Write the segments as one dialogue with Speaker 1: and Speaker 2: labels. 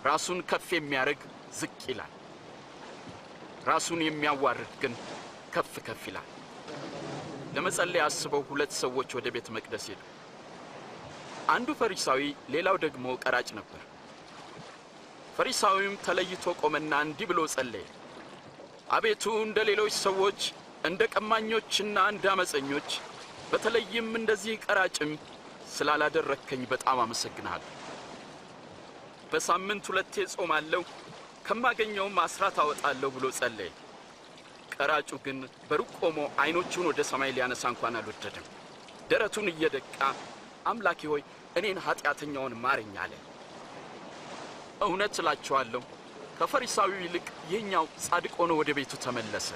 Speaker 1: ራሱን ከፍ የሚያደርግ ዝቅ ይላል፣ ራሱን የሚያዋርድ ግን ከፍ ከፍ ይላል። ለመጸለይ አስበው ሁለት ሰዎች ወደ ቤተ መቅደስ ሄዱ። አንዱ ፈሪሳዊ፣ ሌላው ደግሞ ቀራጭ ነበር። ፈሪሳዊም ተለይቶ ቆመና እንዲህ ብሎ ጸለየ። አቤቱ፣ እንደ ሌሎች ሰዎች፣ እንደ ቀማኞችና እንደ አመፀኞች፣ በተለይም እንደዚህ ቀራጭም ስላላደረግከኝ በጣም አመሰግንሃለሁ። በሳምንት ሁለቴ ጾማለሁ፣ ከማገኘውም አስራት አወጣለሁ ብሎ ጸለየ። ቀራጩ ግን በሩቅ ቆሞ ዓይኖቹን ወደ ሰማይ ሊያነሳ እንኳን አልወደደም። ደረቱን እየደቃ አምላኬ ሆይ፣ እኔን ኃጢአተኛውን ማረኝ አለ። እውነት እላችኋለሁ፣ ከፈሪሳዊው ይልቅ ይህኛው ጻድቅ ሆኖ ወደ ቤቱ ተመለሰ።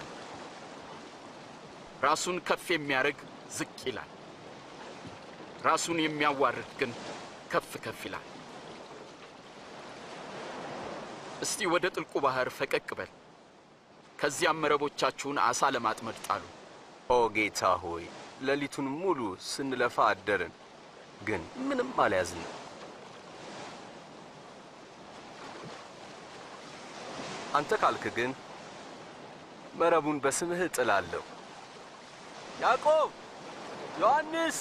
Speaker 1: ራሱን ከፍ የሚያደርግ ዝቅ ይላል፣ ራሱን የሚያዋርድ ግን ከፍ ከፍ ይላል። እስቲ ወደ ጥልቁ ባህር ፈቀቅ በል፣ ከዚያም መረቦቻችሁን ዓሣ ለማጥመድ ጣሉ።
Speaker 2: ኦ ጌታ ሆይ፣ ሌሊቱን ሙሉ ስንለፋ አደርን፣ ግን ምንም አልያዝንም። አንተ ካልክ ግን መረቡን በስምህ እጥላለሁ። ያዕቆብ፣ ዮሐንስ፣